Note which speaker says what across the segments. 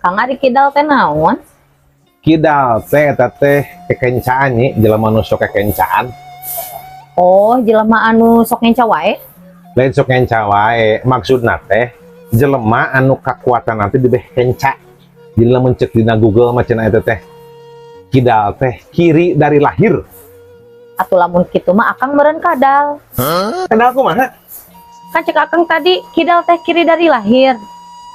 Speaker 1: Kang, ari kidal teh naon?
Speaker 2: Kidal teh eta teh kekencaan, Nyi, jelema nu sok kekencaan.
Speaker 1: Oh, jelema anu sok ngenca wae.
Speaker 2: Lain sok ngenca wae, maksudna teh jelema anu kakuatan nanti dibeh kenca. Jadi lamun cek dina Google mah cenah eta teh kidal teh kiri dari lahir.
Speaker 1: Atuh lamun kitu mah Akang meureun kadal.
Speaker 2: Kadal kumaha?
Speaker 1: Kan cek Akang tadi kidal teh kiri dari lahir.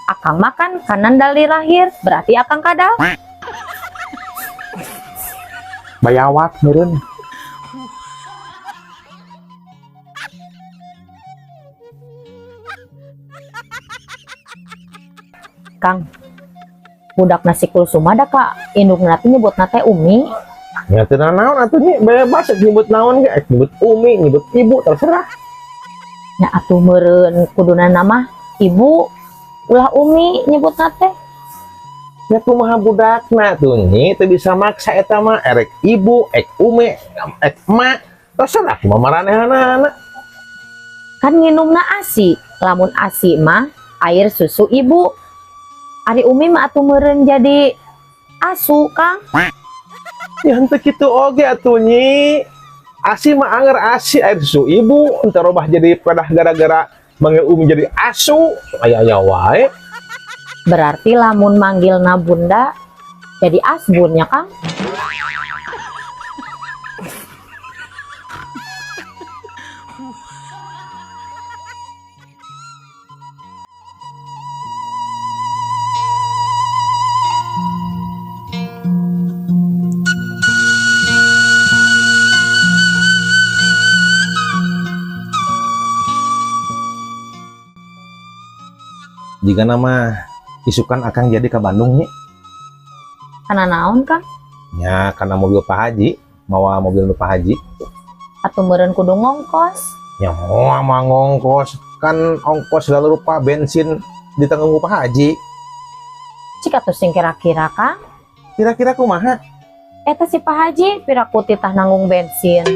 Speaker 1: Akang makan kanan dari lahir, berarti Akang kadal.
Speaker 2: Bayawak meureun.
Speaker 1: Kang, budak nasi kulsuma da ka indungna teh nyebutna teh Umi.
Speaker 2: Ya teu naon atuh, Nyi, bebas nyebut naon ge, nyebut Umi, nyebut Ibu, terserah.
Speaker 1: Nya atuh meureun kuduna nama Ibu, ulah Umi nyebutna teh.
Speaker 2: Ya kumaha budakna tuh, Nyi, teu bisa maksa eta mah, erek Ibu, ek Umi, ek Emak, terserah kumaha maranehanana.
Speaker 1: Kan nginumna ASI, lamun ASI mah air susu ibu. Ari Umi mah atuh meureun jadi asu, Kang.
Speaker 2: Ya henteu kitu oge atuh, Nyi. ASI mah anger ASI air susu ibu, henteu robah jadi pedah gara-gara manggil Umi jadi asu. Aya-aya wae.
Speaker 1: Berarti lamun manggilna Bunda jadi asbunnya, Kang.
Speaker 2: Jika nama isukan Akang jadi ke Bandung, Nyi.
Speaker 1: Karena naon, Kang?
Speaker 2: Ya karena mobil Pak Haji, mawa mobil nu Pak Haji.
Speaker 1: Atuh meureun kudu ngongkos.
Speaker 2: Ya mau mah ngongkos, kan ongkos segala rupa bensin ditanggung ku Pak Haji.
Speaker 1: Cik atuh sing kira-kira, Kang.
Speaker 2: Kira-kira kumaha?
Speaker 1: Eta si Pak Haji piraku titah nanggung bensin.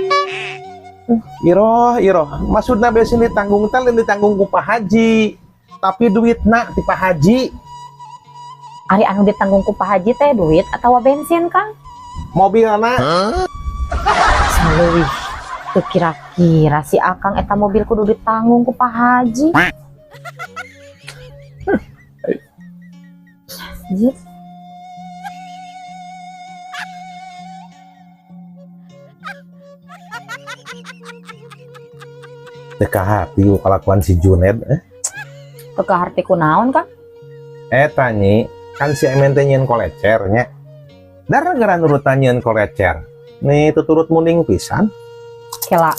Speaker 2: Iroh, iroh, maksudna bensin ditanggung teh lain ditanggung ku Pak Haji, tapi duitna ti Pak Haji.
Speaker 1: Ari anu ditanggung ku Pak Haji teh duit atau bensin, Kang?
Speaker 2: Mobilna.
Speaker 1: Saleuwih teu kira-kira si Akang, eta mobil kudu ditanggung ku Pak Haji. Jit.
Speaker 2: Teu kahati ku kalakuan si Juned eh.
Speaker 1: Teu kaharti ku naon, Kang?
Speaker 2: Eta, Nyi, kan si Emen teh nyieun kolecer nya. Gara-gara nurutan nyieun kolecer. Nih tuturut munding pisan.
Speaker 1: Kela,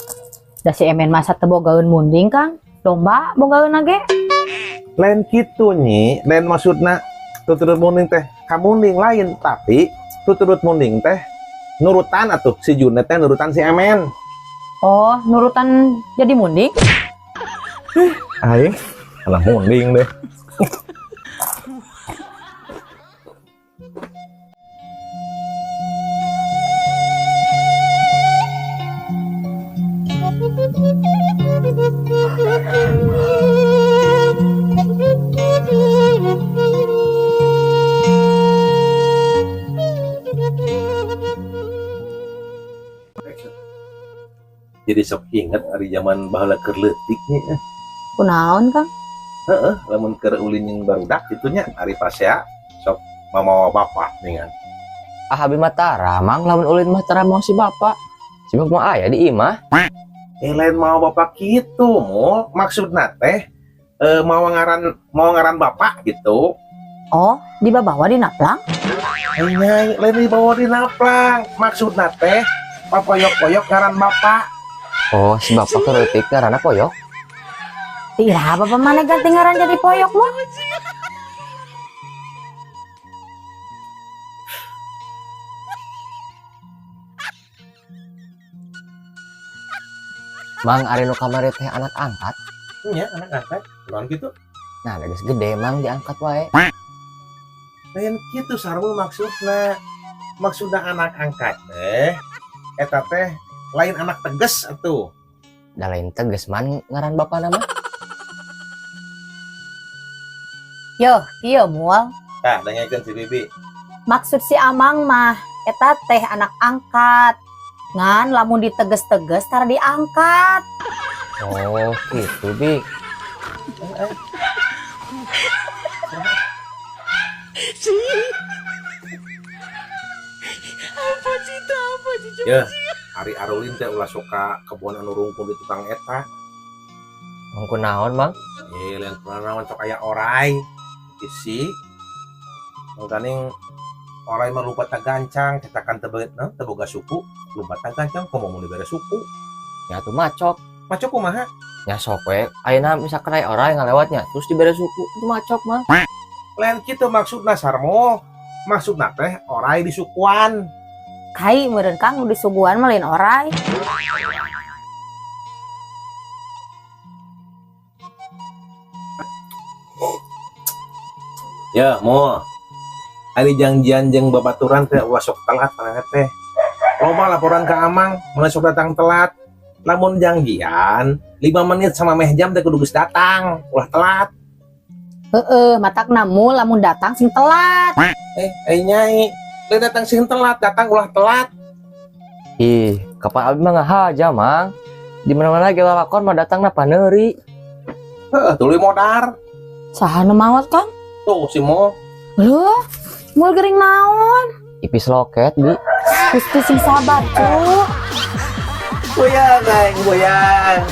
Speaker 1: da si Emen masa teu bogaeun munding, Kang? Domba bogaeun ge.
Speaker 2: Lain kitu, Nyi, lain maksudna tuturut munding teh kamunding lain, tapi tuturut munding teh nurutan atuh si Juned teh nurutan si Emen.
Speaker 1: Oh, nurutan jadi munding?
Speaker 2: Aing alah munding deh. Jadi sok inget ari zaman baheula keur leutik, Nyi.
Speaker 1: Kunaon, Kang?
Speaker 2: Heeh, lamun keur ulin jeung barudak kitu nya, ari pasea sok mamawa bapak ningan.
Speaker 3: Ah, abi mah tara, Mang, lamun ulin mah tara mau si bapak. Si bapak mah aya di imah.
Speaker 2: Eh, lain mau bapak kitu, Mul. Maksudna teh mawa ngaran bapak gitu.
Speaker 1: Oh, dibawa di naplang?
Speaker 2: Eh, nyai, lain dibawa di naplang. Maksudna teh papoyok-poyok ngaran bapak.
Speaker 3: Oh, si bapak keur leutik ngaranna Poyok.
Speaker 1: Iraha bapak mana ganti ngaran jadi Poyok mah?
Speaker 3: Mang, ari nu kamari teh anak angkat?
Speaker 2: Nya, anak angkat. Naon kitu?
Speaker 3: Nah, geus gede, Mang, diangkat wae.
Speaker 2: Lain kitu sarua maksudna. Maksudna anak angkat teh eta teh lain anak teges atuh.
Speaker 3: Da lain teges man ngaran bapak nama.
Speaker 1: Yo, kieu moal.
Speaker 2: Tah, dengekeun si Bibi.
Speaker 1: Maksud si Amang mah eta teh anak angkat. Ngan lamun diteges-teges tara diangkat.
Speaker 3: Oh, gitu, Bi.
Speaker 2: Ya, ari arulin teh ulah sok ka kebon anu rungkun di tukang eta.
Speaker 3: Mangku naon, Mang?
Speaker 2: Eh, lain naon, sok aya orai. Isi. Mangkaning orai mah lupa gancang, cetakan teu teu boga suku, lupa gancang komo mun dibere suku.
Speaker 3: Nya tuh macok.
Speaker 2: Macok kumaha?
Speaker 3: Nya sok we. Ayeuna misalkan aya orai ngalewatnya, terus dibere suku, itu macok, Mang.
Speaker 2: Lain kitu maksudna, Sarmo. Maksudna teh orai disukuan.
Speaker 1: Kai meureun Kang nu disuguhan mah lain orai.
Speaker 2: Ya, mo. Ari janjian jeung babaturan teh ulah sok telat maneh teh. Loba laporan ke Amang, mun sok datang telat. Lamun janjian 5 menit sama meh jam teh kudu geus datang, ulah telat.
Speaker 1: Heeh, matakna mu lamun datang sing telat.
Speaker 2: Eh, eh nyai, lain datang sing telat, datang ulah telat.
Speaker 3: Ih, kapan abi mah ngahaja, Mang. Di mana-mana ge lalakon mah datangna paneuri.
Speaker 2: Heeh, tuluy modar.
Speaker 1: Saha nu maot, Kang?
Speaker 2: Tuh si Mo.
Speaker 1: Loh, mul gering naon?
Speaker 3: Ipis loket, Bi.
Speaker 1: Gusti sing sabar, cu.
Speaker 2: Goyang, aing goyang.